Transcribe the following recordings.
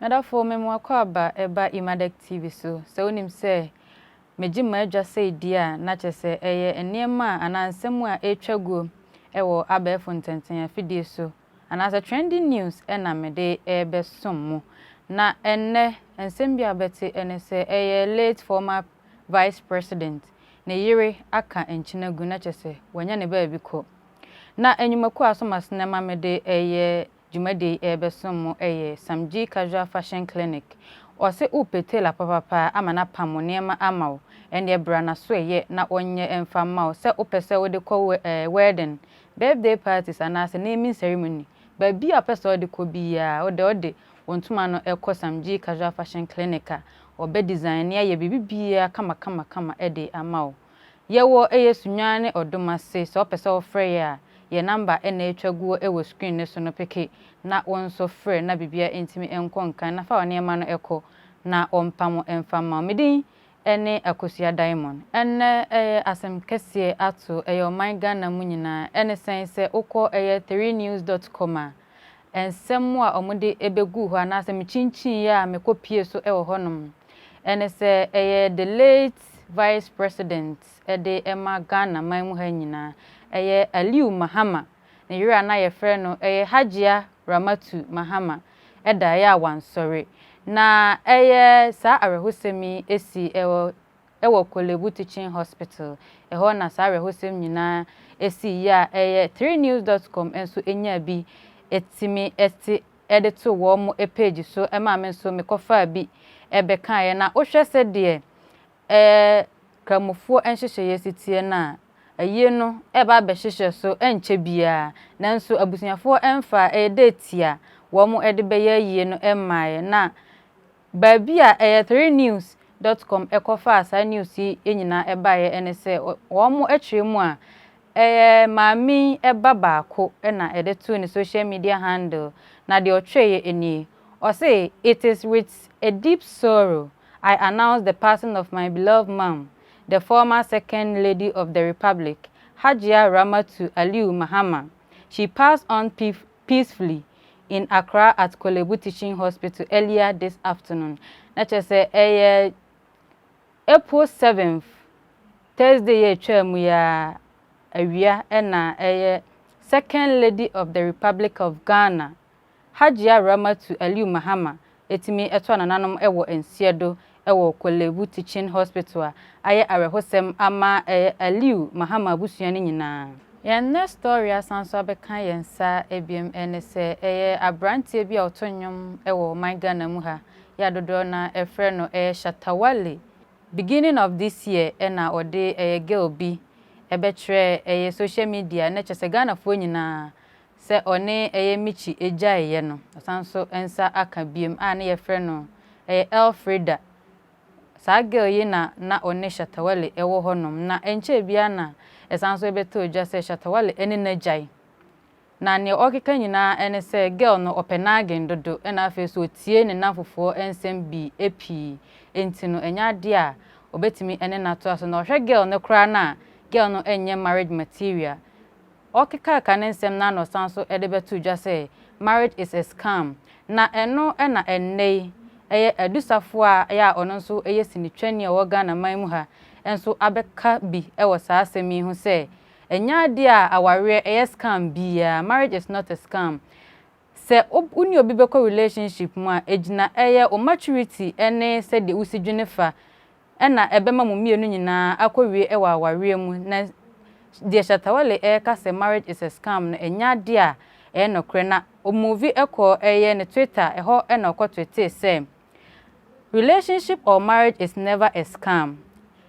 Adɔfoɔ, me mo akwaaba ɛba Imadek TV so. Sɛ wonim sɛ megye m'adwa sɛ di a, na kyerɛ sɛ ɛyɛ nneɛma a anaa nsɛm a ɛretwa guo ɛwɔ abɛɛfo ntɛntɛn afidie so anaasɛ trending news ɛna mede ɛrebɛsom mo. Na ɛnnɛ nsɛm bi a bɛte ɛne sɛ ɛyɛ late former Vice President ne yere aka nkyene gu, na kyerɛ sɛ wanya ne baabi kɔ. Na nnwumakuo a asom asene ma mede ɛyɛ dwumadie yi ɛrebɛsom mo ɛyɛ Samg Casual Fashion Clinic. Ɔse wopɛ tailor papapa ama no apam wo nneɛma ama wo, ɛnneɛ bra n'aso ɛyɛ na ɔnyɛ mfa mma wo. Sɛ wopɛ sɛ wode kɔ wedding, birthday parties anaasɛ naming ceremony, baabi a wopɛ sɛ wode kɔ biara, wode ɔde wo ntoma no ɛkɔ Samg Casual Fashion Clinic a, ɔbɛ design ne ayɛ biribi biara kama kama kama ɛde ama wo. Yɛwɔ ɛyɛ Sunyani ne Ɔdom ase. Sɛ wopɛ sɛ wofrɛ yɛ a, yɛ number ɛna atwa guo ɛwɔ screen ne so no. Pick na wɔn nso frɛ na biribiara ntumi nkɔ nkan na fa wɔn nneɛma no ɛkɔ na ɔmpam mfa ma wo. Medin ɛne Akosua Diamond. Ɛnɛ ɛyɛ asɛm kɛseɛ ato ɛyɛ ɔman Ghana mu nyinaa. Ɛne sɛn? Sɛ wokɔ ɛyɛ 3news.com a, nsɛm a wɔde ɛbɛgu hɔ anaasɛ mekyinkyin yɛ a mekɔ pie so ɛwɔ hɔnom ɛne sɛ ɛyɛ the late Vice President ɛde ɛma Ghana man mu ha nyinaa, ɛyɛ Aliu Mahama, ne yere a na yɛfrɛ no ɛyɛ Hajia Ramatu Mahama, ɛda ɛyɛ a wansɔre. Na ɛyɛ saa awerɛhosɛm yi esi ɛwɔ Korle Bu Teaching Hospital. Ɛhɔ na saa awerɛhosɛm nyinaa esi yi a ɛyɛ 3news.com nso enya bi etimi ɛte ɛde to wɔn page so. Ɛma me nso mekɔfaa bi ɛbɛkaeɛ. Na wohwɛ sɛdeɛ kramofoɔ nhyehyɛeɛ si teɛ no a, ayie no ɛba abɛhyehyɛ so ɛnkyɛ biara, nanso abusuafoɔ ɛmfa ɛyɛ date a wɔn de bɛyɛ ayie no mmaeɛ. Na baabi a ɛyɛ 3news.com ɛkɔfaa saa news yi nyinaa ɛbaeɛ ɛne sɛ wɔn akyerɛ mu a, ɛyɛ maame ɛba baako ɛna ɛde to ne social media handle. Na deɛ ɔtwerɛeɛ nie, ɔse, "It is with a deep sorrow I announce the passing of my beloved mom, the former Second Lady of the Republic, Hajia Ramatu Aliu Mahama. She passed on peacefully in Accra at Korle Bu Teaching Hospital earlier this afternoon." Na kyerɛ sɛ ɛyɛ April 7th, Thursday yɛ atwa mu ya awia, ɛna ɛyɛ Second Lady of the Republic of Ghana, Hajia Ramatu Aliu Mahama, etimi ɛtɔ nananom ɛwɔ nseɛ do ɛwɔ Korle Bu Teaching Hospital a ayɛ awerɛhosɛm ama ɛyɛ Aliu Mahama abusua no nyinaa. Yɛn next story asan so abɛka yɛn nsa ebiem ɛne sɛ ɛyɛ aberanteɛ bi a ɔto nnwom ɛwɔ ɔman Ghana mu ha, yɛ adodoɔ na ɛfrɛ no ɛyɛ Shatta Wale. Beginning of this year ɛna ɔde ɛyɛ girl bi ɛbɛkyerɛ ɛyɛ social media, na kyerɛ sɛ Ghanafoɔ nyinaa sɛ ɔne ɛyɛ Michi egyaeɛ no, ɔsan so nsa aka biem a ne yɛfrɛ no ɛyɛ Elfrida. Saa girl yi na ɔne Shatta Wale ɛwɔ hɔnom, na nkyɛn biara na ɛsan so ɛbɛtɔ dwa sɛ Shatta Wale ɛne n'agyae. Na nea ɔkeka nyinaa ɛne sɛ girl no ɔpɛ naagin dodo, ɛna afei so otie ne nanfofoɔ nsɛm bi pii, nti no ɛnyɛ adeɛ a obetumi ɛne n'ato aso. Na ɔhwɛ girl no koraa na girl no ɛnyɛ marriage material. Ɔkeka ne nsɛm na na ɔsan so ɛde bɛto dwa sɛ marriage is a scam. Na ɛno ɛna ɛnnɛ yi ɛyɛ Adu Safo a ɛyɛ a ɔno nso ɛyɛ sinitwani a ɔwɔ Ghana man mu ha nso abɛka bi ɛwɔ saa asɛm yi ho sɛ ɛnyɛ adeɛ a awareɛ ɛyɛ scam biara. Marriage is not a scam. Sɛ wo ne obi bɛkɔ relationship mu a, egyina ɛyɛ o maturity ɛne sɛdeɛ wosi dwene fa ɛna ɛbɛma mo mmienu nyinaa akɔwie ɛwɔ awareɛ mu. Na deɛ Shatta Wale ɛreka sɛ marriage is a scam no, ɛnyɛ adeɛ a ɛyɛ nokorɛ. Na ɔmove ɛkɔ ɛyɛ ne Twitter ɛhɔ ɛna ɔkɔ tweetee sɛ, "Relationship or marriage is never a scam.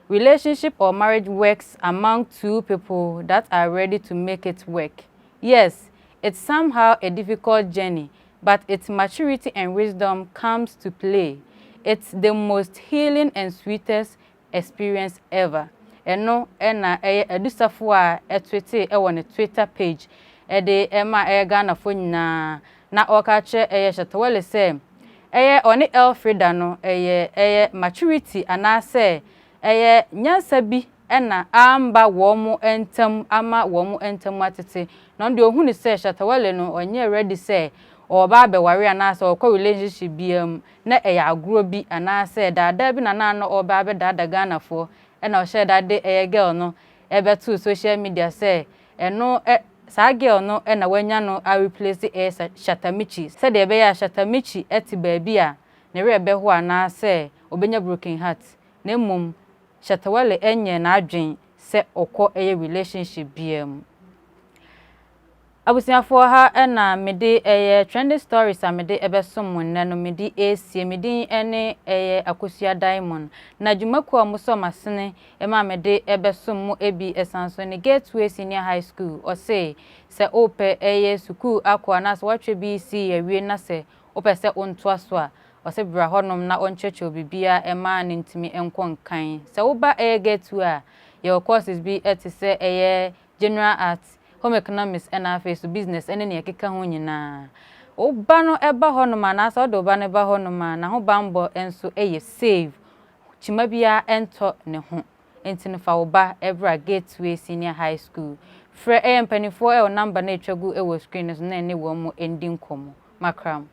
Relationship or marriage works among two people that are ready to make it work. Yes, it's somehow a difficult journey, but its maturity and wisdom comes to play. It's the most healing and sweetest experience ever." Ɛno ɛna ɛyɛ Adu Safo a ɛtweetee ɛwɔ ne Twitter page ɛde ɛma ɛyɛ Ghanafoɔ nyinaa. Na ɔka kyerɛ ɛyɛ Shatta Wale sɛ ɛyɛ ɔne Elfrida no ɛyɛ maturity anaasɛ ɛyɛ nyansa bi ɛna amba wɔn ntam ama wɔn ntam atete. Na ɔno deɛ, ohun sɛ Shatta Wale no ɔnyɛ ready sɛ ɔreba abɛware anaasɛ ɔrekɔ relationship biara mu na ɛyɛ agorɔ bi anaasɛ daadaa bi na na ano ɔreba abɛdaadaa Ghanafoɔ. Ɛna ɔhyɛ da de ɛyɛ girl no ɛbɛtoo social media sɛ ɛno ɛ saa girl no ɛna wanya no a replace ɛyɛ Shatta Michy, sɛdeɛ ɛbɛyɛ a Shatta Michy ɛte baabi a ne werɛ bɛho anaasɛ ɔbɛnya broken heart. Na mmom Shatta Wale ɛnyɛ n'adwen sɛ ɔkɔ ɛyɛ relationship biara mu. Abusuafoɔ, ha ɛna mede ɛyɛ trending stories a mede ɛbɛsom mo nnɛ no mede esie. Me din ɛne ɛyɛ Akosua Diamond, na dwumakuo a mosɔ m'asene ɛma mede ɛbɛsom mo ebi ɛsan so ne Gateway Senior High School. Ɔse sɛ wopɛ ɛyɛ sukuu akɔ anaasɛ wɔatwerɛ BECE awie na sɛ wopɛ sɛ wontoa so a, ɔsɛ bra hɔnom na ɔnkyerɛkyerɛ biribiara ɛma ne ntumi nkɔ nkan. Sɛ woba ɛyɛ Gateway a, yɛwɔ courses bi ɛte sɛ ɛyɛ general arts, home economics, ɛna afei so business ɛne nea ɛkeka ho nyinaa. Woba no ɛba hɔnom anaasɛ wode wo ba no ba hɔnom a, n'ahobanbɔ nso ɛyɛ safe, kyima biara ɛntɔ ne ho. Nti no fa wo ba ɛbra Gateway Senior High School. Frɛ ɛyɛ mpanimfoɔ ɛwɔ number no atwa gu ɛwɔ screen no so na ɛne wɔn mo ndi nkɔmmɔ. Makram.